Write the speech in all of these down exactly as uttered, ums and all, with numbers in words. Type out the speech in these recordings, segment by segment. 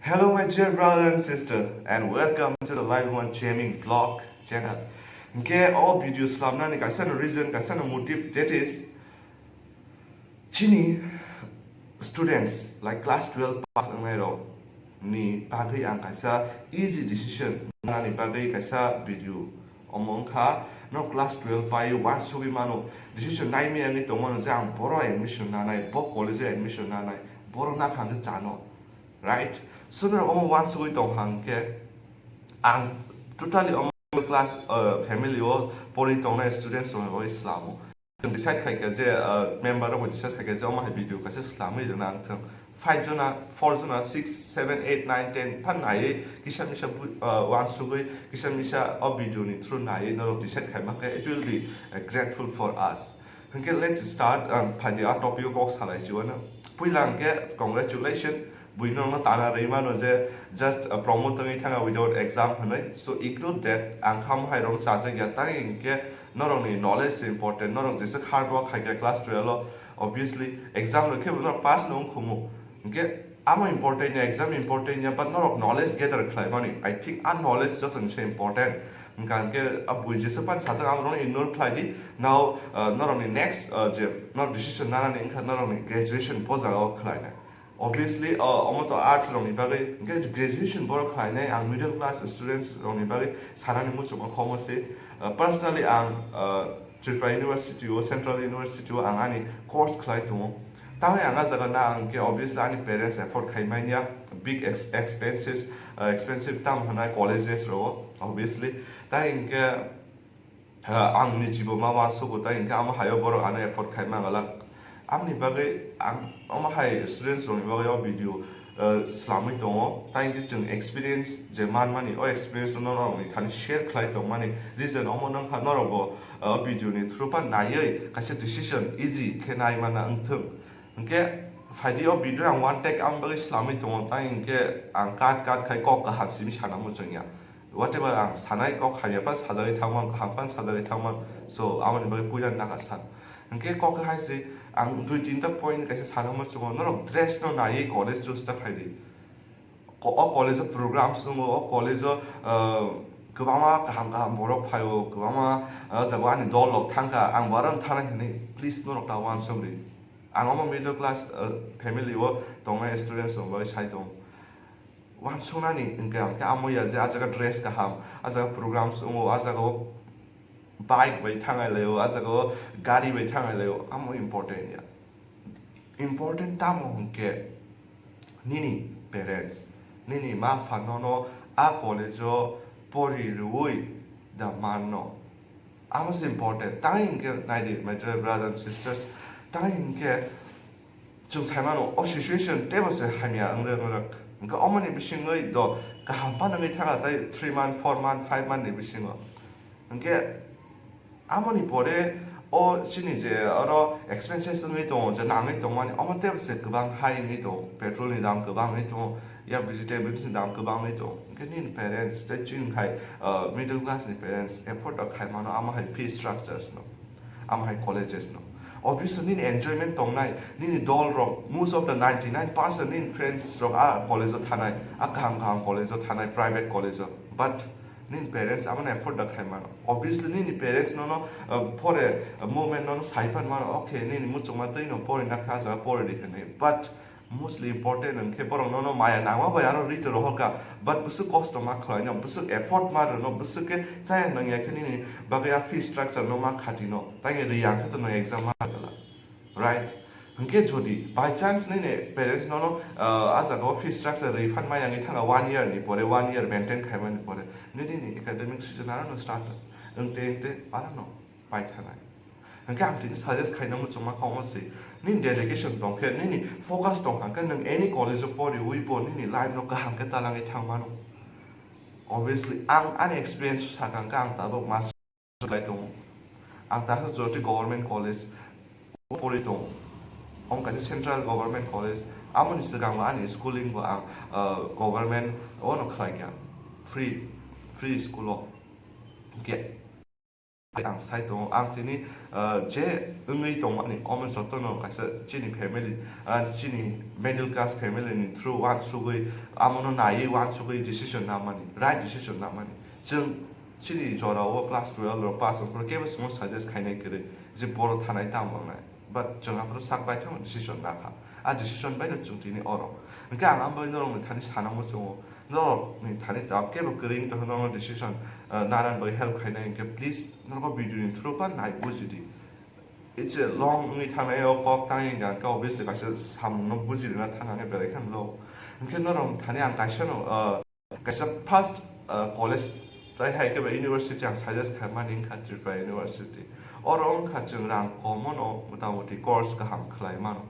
Hello, my dear brother and sister, and welcome to the Live One Gaming Vlog channel. Hingke o video slamnani kaisa no reason, kaisa no motive, that is, chini students, like class twelve pass wngnai rok ni bagwi ang kaisa easy decision nani bagwi kaisa video omo wngkha. No class twelve pai wansugwi mano, decision naimaya wngwi tongmano je ang boro admission nanai, bo college o admission nanai, boro nakhang khe chano, right? So norok omo wansugwi tong hang khe ang totally omo class, uh, family o pori tongnai students rok bai slamo. Decide khaikha je, uh, member rok decide khaikha je omo hai video kaisa slamwi rwna ang thung. Five jona, four jona, six, seven, eight, nine, ten phan naiwi kisa misa bui-, uh, wansugwi kisa misa o video ni through naiwi norok decide khaima khe it will be, uh, grateful for us. Hingke let's start, um, phaidi a topic o kok salai chiwano. Puila hingke congratulation, buino no tana rwi mano je just, uh, promote tangwi thanga without exam hwnwi. So ignore that, ang kham hai rong chajak ya, tang hingke norokni knowledge important, norok jesa hard work hai khe class twelve o, obviously exam rwkhe bo norok pass no wngkhumu. Hingke amo important ya, exam important ya, but norok knowledge gather khlaimani, I think a knowledge jotoni se important. Hingka hingke a bui jesa pan sathang amo rong ignore khlai di. Now, uh, norokni next, uh, je norok decision nanani wngkha norokni graduation bo jaga o khlainai. Obviously, uh, omo to arts rokni bagwi, hingke graduation borok khlainai ang middle class students rokni bagwi sanani muchungma khomo se. Uh, personally ang, uh, Tripura University o, Central University o ang ani course khlai tongo. Tangwi ang a jaga na ang khe obviously ani parents afford khai manya big ex-, expenses, uh, expensive tam hwnai colleges rogo, obviously. Tai hingke, uh, ang ni jibo ma wansugo, tai hingke amo hayo borok ano afford khai mangalak. Amni bagwi ang omo hai students rokni bagwi o video, uh, slamwi tongo. Tai hingke chwng experience je manmani, o experience no norokni thani share khlai tongmani reason omo nang kha norokbo, uh, video ni through pa naiwi kaisa decision easy khe nai mana wngthung. Hingke phaidi o video ang one take ang bagwi slamwi tongo, tai hingke ang cut cut khai kok kaham simi sana muchungya. Whatever ang sanai kok hamya pan sajagwi thangman, kaham pan sajagwi thangman. So, amoni bagwi puila nakarsan. Hingke kok hai se ang dui tinta point kaisa sana muchungo, norok dress no naiwi college choose ta khaidi. Ko-, o college o programs wngo, o college o, uh, kwbangma kaham kaham borok phaio, kwbangma, uh, jago ani dol rok thangkha, ang bo aro thana hinwi, please norok ta wansok di. Ang omo middle class, uh, family o tongnai students rok bai sai tong. Wansuknani hingke ang khe amo ya je a jaga dress kaham, a jaga programs wngo, a jaga o bike bai thangai laio, a jaga o gari bai thangai laio, amo important ya. Important tamo hingke nini parents, nini ma pha nono a college o pori rwui da manno. Amo se important. Tang hingke naidi, my dear brothers and sisters, tang hingke chwng sai mano, o situation teibo se hamya wng rwk, wng rwk. Hingke omoni bisingwi do kaham phano wngwi thanga tei three month, four month, five month ni bisingo. Hingke amoni pore o chini je oro expenses wngwi tongo, je nangwi tongmani, omo teibo se kwbang hai wngwi tongo, petrol ni dam kwbang wngwi tongo, ya vegetables ni dam kwbang wngwi tongo. Hingke nini parents tei chini hai, uh, middle class ni parents afford rok khai mano, amo hai fee structures no, amo hai colleges no. Obviously nini enjoyment tongnai, nini dol rok, most of the ninety nine percent nini friends rok a college o thanai, a kaham kaham college o thanai, private college o. But nini parents amo afford da khai mano. Obviously nini parents nono, uh, pore, uh, movement nono sai phan mano, okay, nini muchungma twi no pori na kha jaga pori di hinwi. But mostly important hwnkhe borok nono maya nangma bai aro rwi to rohor kha, but bwswk kosto ma khlai no, bwswk effort ma rwno, bwswk khe chaya nangya khe nini bagwi a fee structure no ma khati no, tangwi rwi ang khe to nwng exam ma rwla, right? Hwnkhe jodi by chance nini parents nono, ah, a jaga o fee structure rwi phan maya wngwi thanga one year ni pore, one year maintain khaimani pore, nini academic season aro no start wngte wngte aro no paithanai. Hingke ang tini suggest khaina muchungma kha omo se, nini dedication tong khe, nini focus tong kha khe, nwng any college o poriwi bo nini life no kaham khe talangwi thang mano. Obviously, ang ani experience sakha hingke ang tabuk master lai tongo. Ang taksa Jyoti Government College o pori tongo. Omo kaisa Central Government College. Amoni swkango ani schooling bo ang, ah, government o no khlai kha. Free, free school o. Hingke ang sai tongo, ang tini, ah, je wngwi tongmani omo jotono kaisa chini family, ah, chini middle class family ni through uansugwi, amono naiwi uansugwi decision namani, right decision namani. Chwng chini jorao class twelve rok pass wngphuru kebo chwngno suggest khainai kwrwi je boro thanai tamo wngnai. But chwng aphuru sak baithang decision nakha. A decision baino chwng tini oro. Hwnkhe ang ambai norokni thani sana muchungo. Norokni thani tabuk kebo kwrwi wngtongkha norokno decision, uh, nanani bagwi help khainai hwnkhe please norok video ni through phan nai bujidi. It's a long wngwi thangnai o kok tangwi hwnkha hwnkhe obviously kaisa samungno bujirina thang hwnkhe belai kheno low. Hwnkhe norok thani ang kaisano, uh, kaisa first, uh, college tei hai khe ba university ang suggest khaimani wngkha Tripura University. Oro wngkha chwng rang komono motamoti course kaham khlai mano.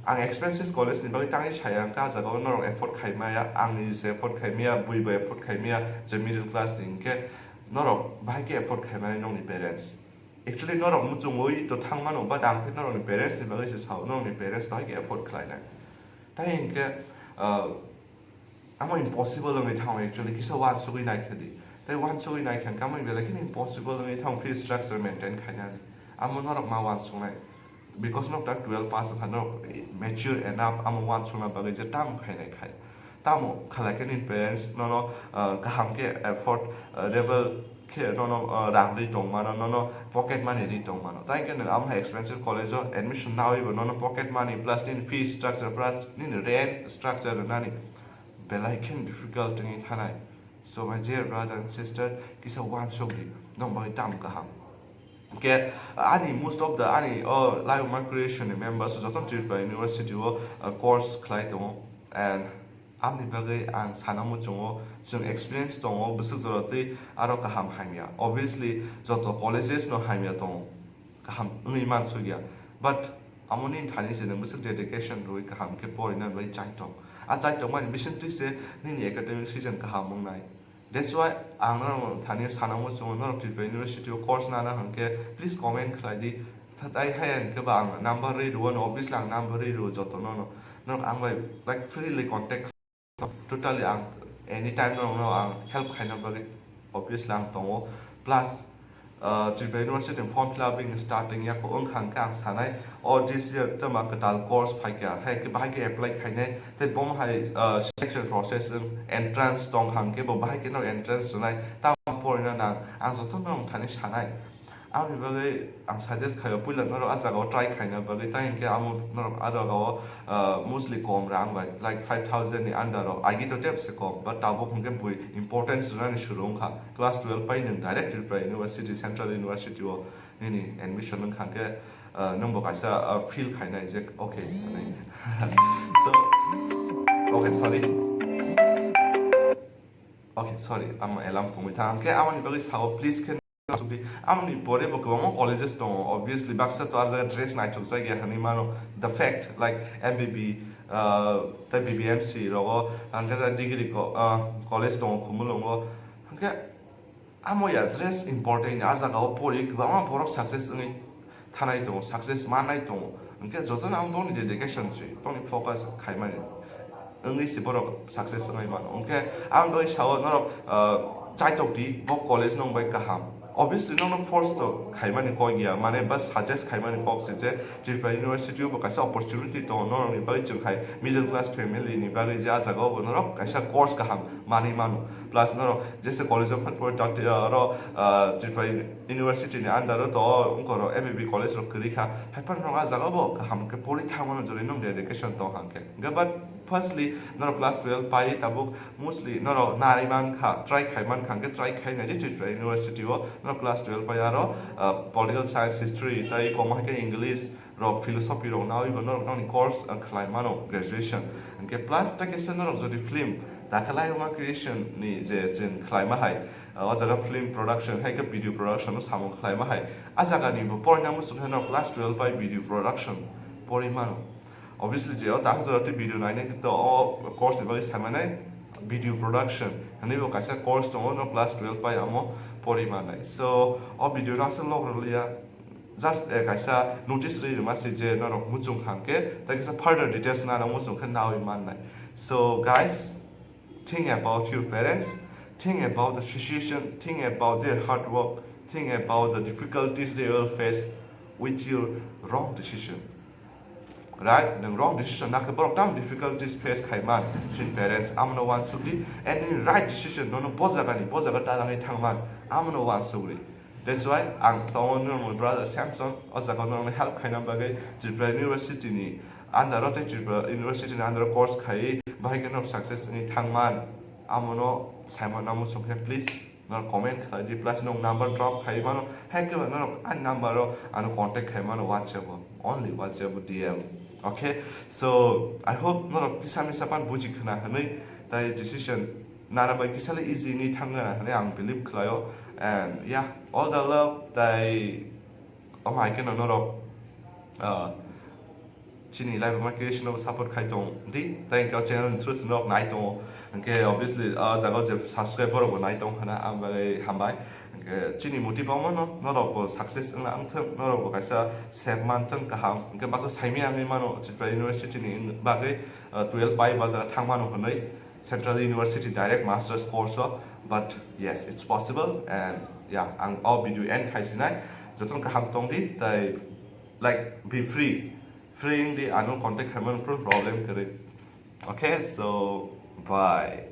Ang expenses college ni bagwi tangwi saya hwnkha, ah jagao norok afford khaimaya, ang ni se afford khaimaya, bui bo afford khaimaya, je middle class ni hwnkhe norok bahai khe afford khaimani nokni parents. Actually norok muchungwi to thang mano, but ang khe norokni parents ni bagwi se sao, norokni parents bahai khe afford khlainai. Tai hwnkhe, ah, amo impossible wngwi thango actually, kisa uansugwi naikha di. Tai uansugwi naikha hwnkhe amo belai kheno impossible wngwi thango fee structure maintain khainani. Amo norok ma uansuknai. Because norok ta twelve pass wngkha, norok mature enough amo uansukna bagwi je tamo khainai khai. Tamo khalai khe nini parents nono, ah, kaham khe affordable khe nono, ah, rang rwi tong mano, nono pocket money rwi tong mano. Tai hwnkhe nwng amo hai expensive college o admission nawi bo nono pocket money plus nini fee structure plus nini rent structure rwnani belai khe difficult wngwi thanai. So my dear brother and sister, kisa uansuk di, nokni bagwi tamo kaham. Hwnkhe ani most of the ani o Life of My Creation ni members joto Tripura University o, uh, course khlai tongo, and aboni bagwi ang sana muchungo, chwng experience tongo, bwswk jora twi aro kaham hamya. Obviously joto colleges no hamya tongo, kaham wngwi mansukya, but amo nini thani se nwng bwswk dedication rwui kaham khe porina bai chai tong. A chai tongmani bisingtwi se nini academic season kaham wngnai. That's why ang norok thani sana muchungo, norok Tripura University o course nana hwnkhe please comment khlai di. Tha-, tai hai hwnkhe ba ang number rwi rwo no, obviously ang number rwi rwo jotono no. Norok ang bai, like, freely contact khlai, totally ang anytime norokno ang help khaina bagwi obviously ang tongo. Plus, uh, Tripura University ni form fill up ni start wngya kho, wngkha hwnkhe ang sanai o this year tama kwtal course phaikha, hai khe bahai khe apply khainai, tei bomo hai, uh, selection process wng, entrance tong hwnkhe bo bahai khe no entrance rwnai, tamo porina nang, ang jotono wng thani sanai. Aboni bagwi ang suggest khaio puila norok a jagao try khaina bagwi, tai hwnkhe amo norok a jagao, uh, mostly kom rang bai, like, five thousand ni under o, agi to tep se kom, but tabuk hwnkhe bui importance rwnani suru wngkha. Class twelve pai nwng direct Tripura University, Central University o nini admission wngkha khe, uh, nwng bo kaisa, uh, feel khainai je okay hwnwi. So, okay, sorry. Okay, sorry, amo alarm pungwi thang. Hwnkhe amoni bagwi sao, please khe. Amoni pore bo kwbangma colleges tongo, obviously baksa to ar jaga dress naithok jak ya hwnwi mano, the fact, like, M B B, uh, tei B B M C rogo, hwnkhe degree co-, uh, college tongo Khumulwngo, hwnkhe amo ya dress important, a jaga o pori kwbangma borok success wngwi thanai tongo, success manai tongo, hwnkhe jotono ang boni dedication se, boni focus khaimani wngwi se borok success wngnai mano. Hwnkhe ang bai sao norok, ah, chaitok di, bo college nong bai kaham. Obviously nokno force to khaimani kok ya, mane ba suggest khaimani kok se je Tripura University o bo kaisa opportunity tongo norokni bagwi, chwng hai middle class family ni bagwi je a jaga o bo norok kaisa course kaham manwi mano. Plus norok jesa college o phat pore tak, ah, oro, ah, Tripura University ni under o to wngkha oro M B B college rok kwrwi kha. Haiphano norok a jaga o bo kaham khe pori thangmano, jodi nong dedication tong hang khe. Hwnkhe but firstly norok class twelve pai tabuk mostly norok nari man kha, try khai man kha, hwnkhe try khai nai di Tripura University o norok class twelve pai aro, ah, political science, history, tei komo hai khe English rok, philosophy rok nawi bo norok nokni course, ah, khlai mano graduation. Hwnkhe plus ta kaisa norok jodi film Dakhalai Uma Creation ni je chwng khlai ma hai, ah, o jaga film production hai khe video production no samung khlai ma hai, a jaga ni bo porina muchung khe norok class twelve pai video production pori mano. Obviously je o tak jora tei video nainai khe to o course ni bagwi sai manai video production hwnwi bo kaisa course tongo, no class twelve pai amo pori manai. So o video no aswk log rwliya, just, eh, kaisa notice rwi rwma se je norok muchung kha hwnkhe tei kaisa further details nana muchung khe nawi mannai. So guys, think about your parents, think about the situation, think about their hard work, Think about the difficulties they will face with your wrong decision. Right? Nwng wrong decision nakhe borok tam difficulties face khaiman. Chini parents amono wansukdi, and in right decision nono bo jagani bo jaga talangwi thangman amono wansukdi. That's why ang tongo norok brother Samson o jaga norokno help khaina bagwi Tripura University ni under o tei Tripura University ni under o course khai bahai khe norok success wngwi thangman amono saimano muchung khe please. Nor comment khlai di, plus nung number drop khai mano, hai khe ba norok ani number o ano contact khai mano WhatsApp o, only WhatsApp o D M. Okay, so I hope norok kisa misa pan buji khna hwnwi tai decision nana bai kisa le easy ni thangna hwnwi ang believe khlaio. And yeah, all the love tai. Omo hai kheno norok, ah, chini live ma creation no support khai tong di, tei hwnkhe o channel ni through se norok nai tongo, hwnkhe obviously o jaga o je subscriber rok bo nai tong khana, ang bagwi hambai. Hwnkhe chini motive omo no, norok bo success wngna wngthwng, norok bo kaisa sep manthwng kaham, hwnkhe baksa saimya wngwi mano Tripura University ni bagwi, ah, twelve pai ba jaga thang mano hwnwi. Central University direct masters course o, but yes, it's possible. And yeah, ang o video end khai sinai, jotono kaham tong di tai, like, be free. Free wng di, ano contact khai mano problem kwrwi. Okay, so bye.